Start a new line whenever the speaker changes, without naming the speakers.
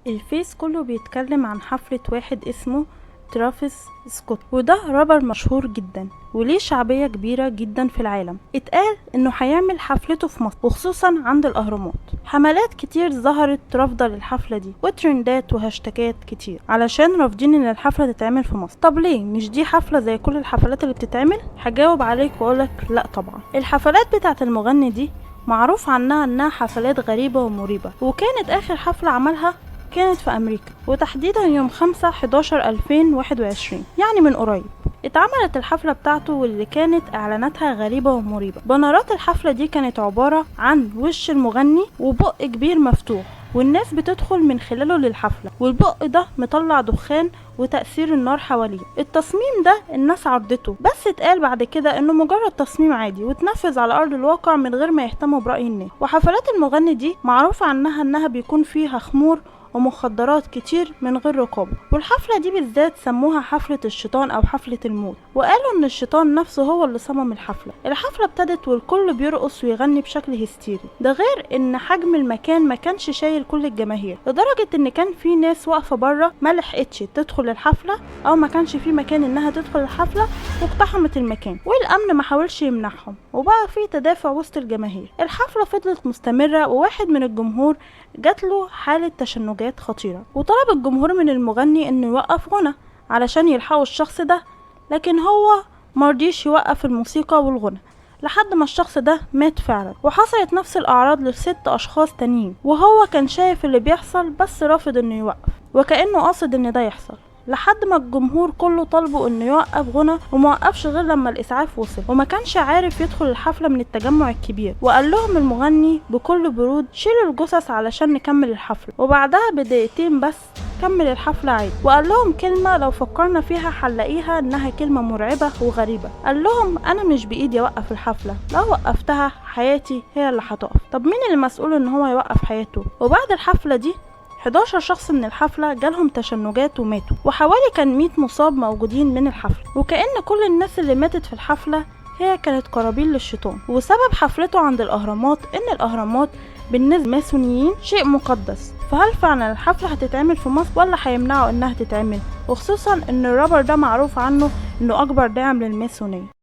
الفيس كله بيتكلم عن حفلة واحد اسمه ترافيس سكوت، وده رابر مشهور جدا وليه شعبية كبيرة جدا في العالم. اتقال انه هيعمل حفلته في مصر وخصوصا عند الاهرامات. حملات كتير ظهرت رافضة للحفلة دي، وترندات وهاشتاجات كتير علشان رافضين ان الحفلة تتعمل في مصر. طب ليه؟ مش دي حفلة زي كل الحفلات اللي بتتعمل؟ هجاوب عليك واقولك لا طبعا. الحفلات بتاعت المغني دي معروف عنها انها حفلات غريبة ومريبة، وكانت اخر حفلة عملها كانت في أمريكا، وتحديدا يوم 5/11/2021، يعني من قريب. اتعملت الحفلة بتاعته واللي كانت إعلاناتها غريبة ومريبة. بنرات الحفلة دي كانت عبارة عن وش المغني وبق كبير مفتوح، والناس بتدخل من خلاله للحفلة، والبق ده مطلع دخان وتأثير النار حواليه. التصميم ده الناس عرضته، بس اتقال بعد كده انه مجرد تصميم عادي واتنفذ على ارض الواقع من غير ما يهتموا برأي الناس. وحفلات المغني دي معروف عنها انها بيكون فيها خمور ومخدرات كتير من غير رقابة، والحفلة دي بالذات سموها حفلة الشيطان أو حفلة الموت، وقالوا إن الشيطان نفسه هو اللي صمم الحفلة. الحفلة ابتدت والكل بيرقص ويغني بشكل هستيري، ده غير إن حجم المكان ما كانش شايل كل الجماهير، لدرجة إن كان في ناس واقفة بره ما لحقتش تدخل الحفلة أو ما كانش في مكان إنها تدخل الحفلة، واقتحمت المكان والأمن ما حاولش يمنعهم، وبقى في تدافع وسط الجماهير. الحفلة فضلت مستمرة، وواحد من الجمهور جات له حالة تشنجات خطيرة، وطلب الجمهور من المغني انه يوقف غنى علشان يلحقوا الشخص ده، لكن هو مرضيش يوقف الموسيقى والغنى لحد ما الشخص ده مات فعلا. وحصلت نفس الأعراض لست أشخاص تانيين، وهو كان شايف اللي بيحصل بس رافض انه يوقف، وكأنه قاصد ان ده يحصل، لحد ما الجمهور كله طلبوا انه يوقف غنى، وموقفش غير لما الاسعاف وصل، وما كانش عارف يدخل الحفلة من التجمع الكبير. وقال لهم المغني بكل برود شيلوا الجثث علشان نكمل الحفلة، وبعدها بدقيقتين بس كمل الحفلة عادي. وقال لهم كلمة لو فكرنا فيها هنلاقيها انها كلمة مرعبة وغريبة، قال لهم انا مش بايدي اوقف الحفلة، لو وقفتها حياتي هي اللي هتقف. طب مين اللي مسؤول ان هو يوقف حياته؟ وبعد الحفلة دي 11 شخص من الحفلة جالهم تشنجات وماتوا، وحوالي كان 100 مصاب موجودين من الحفلة، وكأن كل الناس اللي ماتت في الحفلة هي كانت قرابين للشيطان. وسبب حفلته عند الأهرامات إن الأهرامات بالنسبة للماسونيين شيء مقدس، فهل فعلا الحفلة هتتعمل في مصر ولا هيمنعوا إنها تتعمل؟ وخصوصا إن الرابر ده معروف عنه إنه أكبر داعم للماسونية.